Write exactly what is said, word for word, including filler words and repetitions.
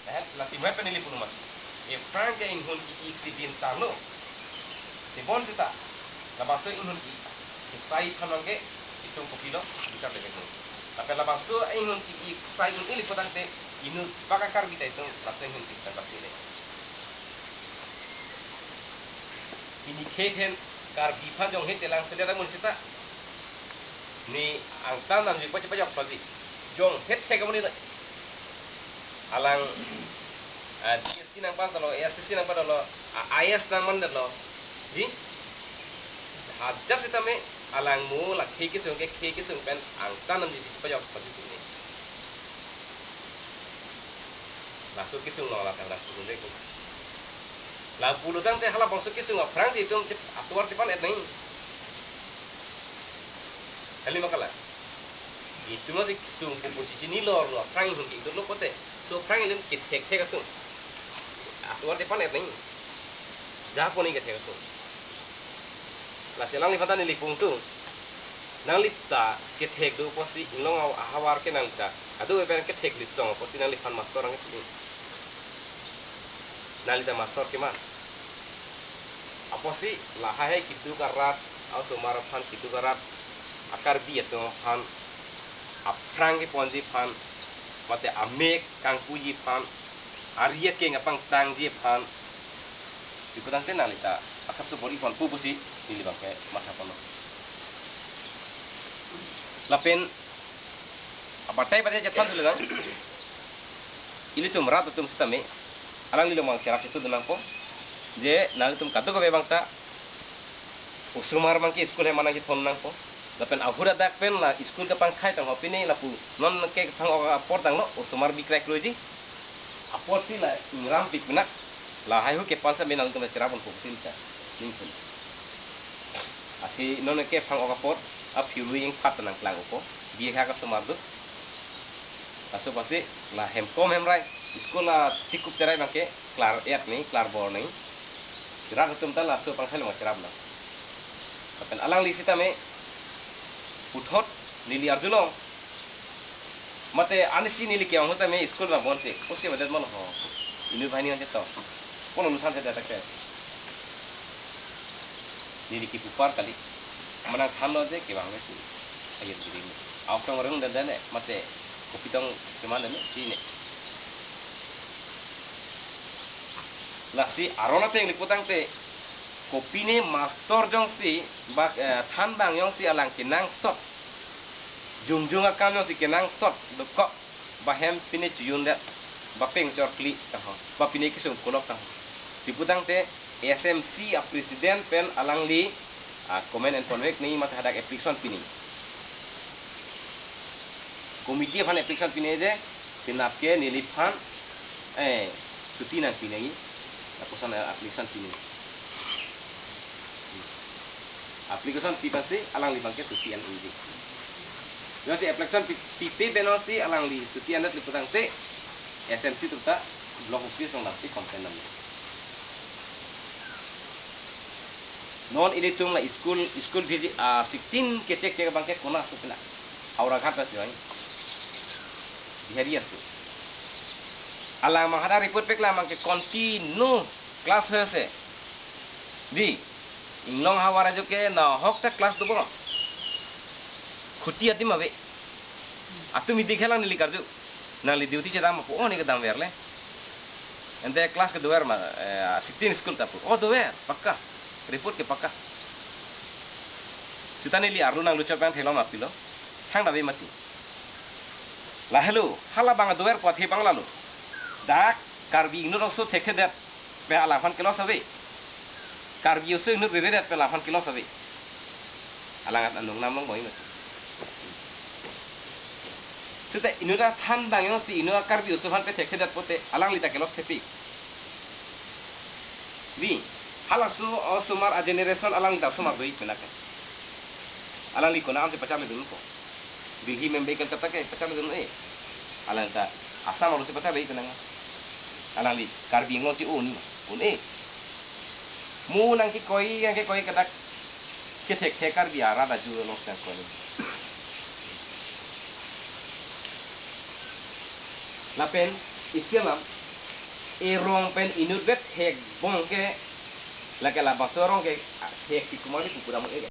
Lahat, lasi mai pen neli punumat. Aphrang ke inghun ki-ik si bin tanglo. Tebon seta. Labangso inghun ki-ik. Kisai thanong ke itum kopilo, bichar lebe mo. Tapi labangso inghun ki-ik sai un-e pulotangte inut baka Karbi ta itum laso inghun ki-ik tang basi le. Ini khethen Karbi aphan jong het telang sendera mun seta. Ne angtan nangji pachepajok pasi. Jong het thek amonit. Alang, ah, D S C nangpantalo, A S C nangpantalo, ah, I A S nangmandetlo. Di? Hajat sitame alang mo la khei kesung ke khei kesung pen angtan nangji pachepajok pasi ne. Laso kesung lo la tang laso kesung. Lapu pulotangte halabangso kesung aphrang si itum atovar chepan-et nang. Kali ma kalang. Itum si kesung pupu chinilo lo aphrang inghun ki-iklo pute. So aphrang itum kethek thek asung. Atovar chepan-et nang. Japon ni kethek asung. Lasi alangliphan ta neli pungtung. Nanglita kethek do pusi inglong ahavar ke nanglita. Adu pen kethek lisong pusi nangliphan mastor ang si. Nanglita mastor keman. Apotsi lahai keduk arat, osomar aphan keduk arat, a-Karbi atum aphan, aphrang keponji aphan, mate amek kangpuji aphan, ari akeng apangtangji aphan. Ipu tangte nanglita asap support-i ponpo pusi neli abangke matha ponlo. Lapen abatai batai chethan dulu nang. Ilitum rat atum sitame alangli along abang cherap itu nangpo. Je nanglitum kadokave abangta osomar abangke school hem nangkethon nangpo. Lapen ahut adak pen la school kepangkhai tangho pine lapu non ke phang-ok apor tanglo, osomar bikrai kroiji. Apotsi la ingrampik pinak. Lahai ahut kepan sitame nanglitum cherap ponpo pusi ta ningpun. Lasi non ke phang-ok apor, a-February ingphat nangklang-okpo. Bihek asomar do. Laso pusi la hemkom hemrai, school a-chikup cherai abangke klar-et ni, klarbor ni. Rat atum ta laso pangkhai along cherap nang. Lapen alangli sitame puthot neli arjulong. Mate anisi neli ke-ong ahut tame school abang bonse. Pusi badet molo ho. Inut banghini anche to. Kono nusan se dadak ke. Neli kipupar kali. Manang thanlo je kevang le si. Ayo diri. Aok tong reng dan dan ne. Mate kopi tong keman dan ne. Sine. Lasi aron ateng lipu tangte. Kopine mastor jongsi, bak, eh, thanbang jongsi alang kenangsot. Jongjong akam jongsi kenangsot dokok. Ba hem pine chojun det. Ba peng chorkli tangho. Ba pine kesung kolok tangho. Ipu tangte S M C a-president pen alangli, ah, comment and convict ni mate hadak application pine. Committee aphan application pine je, penap ke neliphan, eh, chuti nangpi nangji, lapuson, eh, application pine. Application pi pensi alangli abangke chuti an-e ji. Jongsi application pi, pipe beno si alangli chuti an-et lipu tangte S M C atum ta block office along damsi complain damji. Non ilitum la school, school visit, ah, sixteen kechek chek abangke konat aso pina. Howraghat aso ai. Bihari aso. Alang abang hadak report peklang abangke continue class hose. Di, inglong ahavar ajo ke nahok ta class dobo. Khuti adim ave. Atum idik helang neli karju. Nangli duty chedam apo, oh, ne kedam verle. Ante class kedover ma, eh, sixteen school ta pu. Oh, dover, pakka. Report ke pakka. Seta neli arlo nangluchot abang thelom apilo. Thang dave mati. Lahelo, hala abang dover pu athe abang lalo. Dak Karbi inut oso thekthedet. Pe alangphan ke-loss ave. Karbi oso inut reredet pe alangphan ke-loss ave. Alang at anung nam long boi mati. Seta inut athanbang jongsi inut a-Karbi oso aphan pe thekthedet pute alangli ta ke-loss thepi. Di, halaso osomar a-generation alangli ta osomar do-ik penap ke. Alangli konat ansi pacharlidunpo. Delhi, Mumbai, Kolkata ke pacharlidun-e. Alang ta Assam arlo si pacharli penang. Alangli Karbi Anglong si un-e, un-e. Mo nangkekoi, nangkekoi kadak kethekthek Karbi arat aju along si nangkoi. Lapen isi alam Erong pen inutvet thekbom ke, lake labangso arong ke, ah, thek si kumar ni kukuram e.